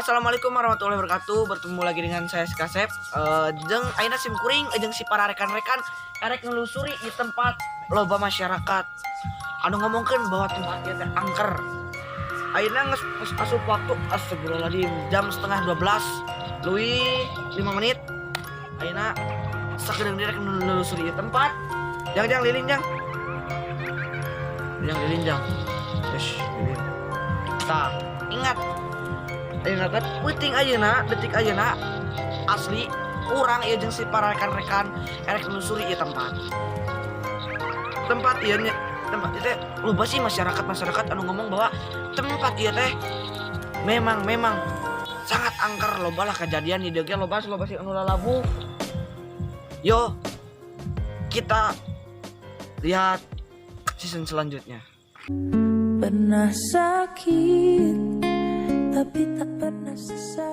Assalamualaikum warahmatullahi wabarakatuh. Bertemu lagi dengan saya si Kasep. Jeung ayeuna sim kuring jeung si para rekan-rekan erek nelusuri di tempat loba masyarakat anu ngomongkeun bahwa tempat ieu teh angker. Ayeuna geus asup waktu, astagfirullahaladzim, jam 11.30 leuwih 5 menit. Ayeuna sakedeung direk nelusuri ieu tempat. Jang, jang, lilin, jang. Jang, lilin, jang. Yes, lilin. Tah, ingat. Ayeuna teh peuting ayeuna, detik ayeuna asli urang ieu jeung si para rekan-rekan erek nelusuri ieu tempat. Tempat ieu nya, tempat ieu teh loba sih masyarakat-masyarakat anu ngomong bahwa tempat ieu teh memang memang sangat angker, loba lah kejadian di dieu ge, loba loba sih anu lalabu. Yo, kita lihat season selanjutnya. Pernah sakit, tapi tak pernah sesat.